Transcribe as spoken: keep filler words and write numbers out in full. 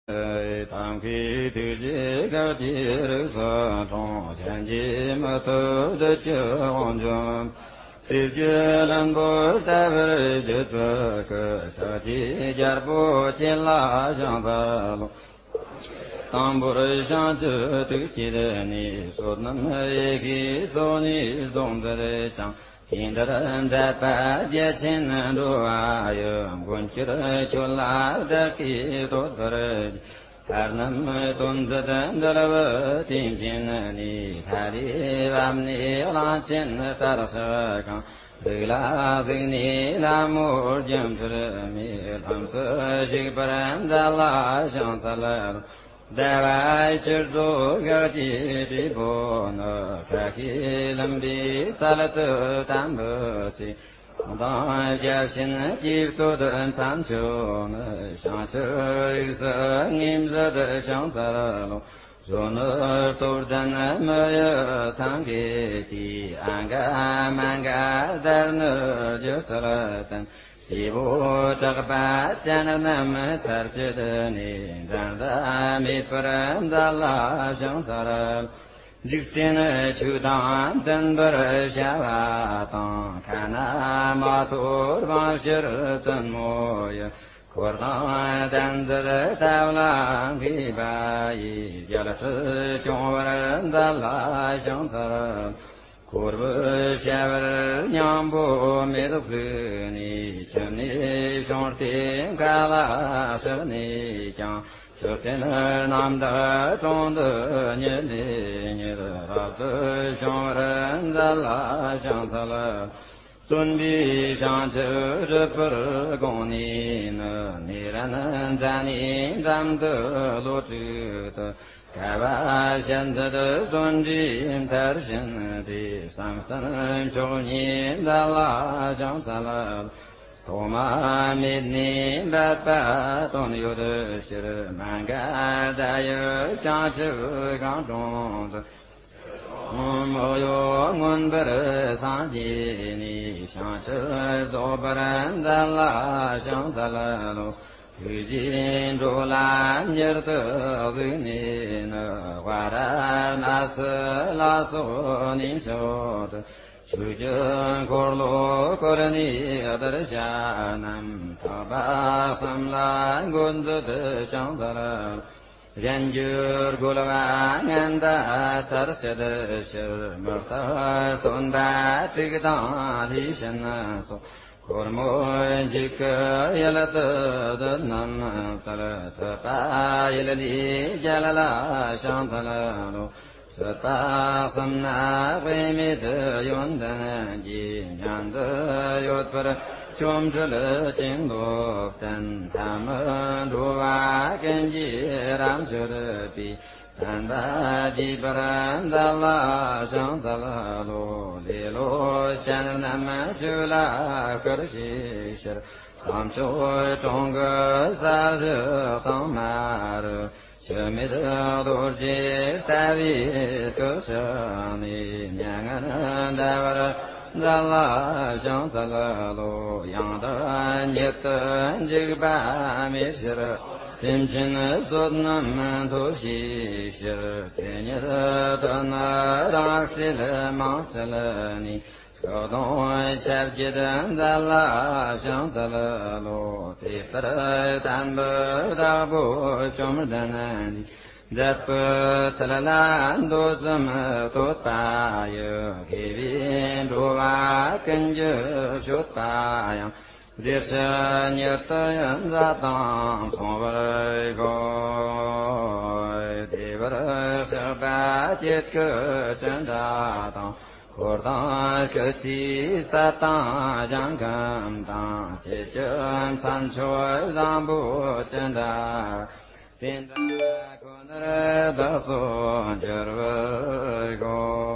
ཐབས་མཁས་ཐུགས་རྗེ་ག་ཅི་རིགས་སུ་འཁྲུངས། གཞན་གྱིས་མི་ཐུབ་བདུད་ཀྱི་དབང་འཇོམས། སྲིད་རྒྱུད་བློན་པོར་ལྟ་བུར་བརྗོད་པའི་སྐུ། ཕྱག་རྒྱའི་རྒྱལ་པོ་སྤྱན་ལ་ཞིང་ས་ལོ། དང་པོར་བྱང་ཆུབ་ཐུགས་བསྐྱེད་ནས། བསོད་ནམས་ཡེ་ཤེས་སོ་ནི་རྫོགས་འདིར་འཆང་། དེ་འདིར་མཛད་པ་རྒྱ་ཆེན་འགྲོ་བ་ཡི། མགོན་གྱུར་ཁྱོད་ལ་བདག་གིས་བསྟོད་པར་བགྱི། ལྷ་རྣམས་སྟོན་མཛད་འདུལ་བའི་དུས་མཐུན་ནས། ལྷ་རིས་བབས་ནས་གླང་ཆེན་ལྟར་ཕྱག་གང་། ལུག་ལ་གཟིགས་ནས་ལྷ་མོ་རྒྱ་མཚོར་མོས། ལྷུམས་སུ་ཞུགས་པར་མཛད་ལ་ཞིང་ས་ལ། ཟླ་བ་ཕྱེད་རྫོགས་སྔགས་ཀྱི་བྲིས་པོ་ནི། ཁ་ཤས་ལྷུམ་པའི་ཚལ་དུ་དམ་པོར་གསོས། དང་བརྒྱ་བྱིན་གྱིས་བསྟོད་མཚམས་སྦྱོར་ནས། བྱང་ཆུབ་དབུགས་སུ་ངོས་འཛིན་ཞིང་ས་ལོ། གཞོན་ནུ་སྟོབས་ལྡན་མི་ཡི་སེང་གེ་གིས། ཨ་ག་མ་ག་བཟླས་ནས་སྒྱུ་རྩལ་བསྟན། སྐྱེ་བོ་སྐྲག་པ་ཅན་རྣམས་ཚར་བཅད་ནས། འགྲན་ཟླ་མེད་པར་མཛད་ལ་ཞིང་ས་ལ། འཇིག་རྟེན་ཆོས་དང་ལྡན་པར་བྱ་བ་དང་། ཁ་ན་མ་ཐོ་རྨང་གཞིར་བཙུན་མོ་ཡི། འཁོར་དང་ལྡན་མཛད་ཐབས་ལ་མཁས་པ་ཡིས། རྒྱལ་སྲིད་སྐྱོང་བར་མཛད་ལ་ཞིང་ས་ལ། འཁོར་བའི་བྱ་བར་སྙིང་པོ་མེད་གཟིགས་ནས། ཁྱིམ་ནས་བྱུང་སྟེ་མཁའ་ལ་ཕྱིན་ནས་ཀྱང་། མཆོད་རྟེན་རྣམ་དག་དྲུང་དུ་ཉིད་ལས་ཉིད། རབ་ཏུ་བྱུང་བར་མཛད་ལ་ཞིང་ས་ལ། བརྩོན་པས་བྱང་ཆུབ་སྒྲུབ་པར་དགོངས་ནས་ནི། ནཻ་རཉྫ་ནའི་འགྲམ་དུ་ལོ་དྲུག་ཏུ། དགའ་བ་བྱེད་མཛད་བརྩོན་འགྲུས་མཐར་ཕྱིན་ཏེ། བསམ་གཏན་མཆོག་བརྙེས་མཛད་ལ་ཞིང་ས་ལ། ཐོག་མ་མེད་ནས་འབད་པ་དོན་ཡོད་ཕྱིར། མ་འགགས་ཟླ་ཡི་བྱང་ཆུབ་གངས་ཀྱི་དྲུང་དུ། མོ་ཡོ་མངོན་པར་སངས་རྒྱས་ནས། བྱང་ཆུབ་རྫོགས་པར་མཛད་ལ་ཞིང་ས་ལ་ལོ། ཐུགས་རྗེས་འགྲོ་ལ་མྱུར་དུ་གཟིགས་ནས་ནི། ཝཱ་ར་ཎཱ་སི་ལ་སོགས་གནས་མཆོག་ཏུ། ཆོས་ཀྱི་འཁོར་ལོ་བསྐོར་ནས་གདུལ་བྱ་རྣམས། ཐེག་པ་གསུམ་ལ་འགོད་མཛད་ཞིང་ས་ལ། གཞན་འགྱུར་རྒོལ་བ་ངན་པ་ཚར་བཅད་ཕྱིར། མི་རྟག་སྟོན་པ་དྲུག་དང་ལྷས་བྱིན་སོགས། འཁོར་མོ་འཇིགས་སྐུལ་ཡུལ་དུ་བདུད་རྣམས་བཏུལ། ཐུབ་པ་ཡུལ་ལས་རྒྱལ་ལ་ཞིང་ས་ལ་ལོ། སྲིད་པ་གསུམ་ན་དཔེ་མེད་ཡོན་ཏན་གྱིས། མཉན་དུ་ཡོད་པར་ཆོ་འཕྲུལ་ཅན་ལོ་བསྟན། ཐལ་མོ་སྒྲོ་བ་ཀུན་གྱིས་རབ་མཆོད་པའི། བསྟན་པ་རྒྱས་པར་མཛད་ལ་ཞིང་ས་ལ་ལོ། ལེ་ལོ་ཅན་རྣམས་ཆོས་ལ་བསྐུལ་བྱའི་ཕྱིར། སམ་མཆོག་གྲོང་གི་ས་གཞི་གཙང་མ་རུ། འཆི་མེད་རྡོ་རྗེ་ལྟ་བུའི་སྐུ་ཕྱག་ནས། མྱ་ངན་འདའ་བར་མཛད་ལ་ཞིང་ས་ལ་ལོ། ཡང་དག་ཉིད་དུ་འཇུག་པ་མེད་ཕྱིར། སེམས་ཅན་བསོད་ནམས་མཐོ་བྱའི་ཕྱིར། དེ་ཉིད་དུ་ནི་རང་སྲེད་མང་བསལ་ནས། སྐུ་གདུང་ཆ་བརྒྱད་མཛད་ལ་ཞིང་ས་ལ་ལོ། དེ་ལྟར་བསྟན་པའི་བདག་པོ་བཅོམ་ལྡན་འདས། མཛད་པའི་ཚུལ་ལ་མདོ་ཙམ་བསྟོད་པ་ཡི། དགེ་བས་འགྲོ་བ་ཀུན་གྱི་སྤྱོད་པ་ཡང་། བདེ་གཤེགས་ཉིད་དུ་ཡིན་མཛད་དང་མཚུངས་པར་བཤད། བདེ་བར་གཤེགས་པ་སྐྱེ་དགུའི་ཅི་འདྲ་དང་། འཁོར་དང་སྐུ་ཚེའི་ས་དང་ཞིང་ཁམས་དང་། སྐྱེ་རྒ་ན་འཆིའི་བཟང་པོ་ཅི་འདྲ། དེ་འདྲ་ཁོ་ནར་བདག་སོགས་འགྱུར་བར་ཤོག།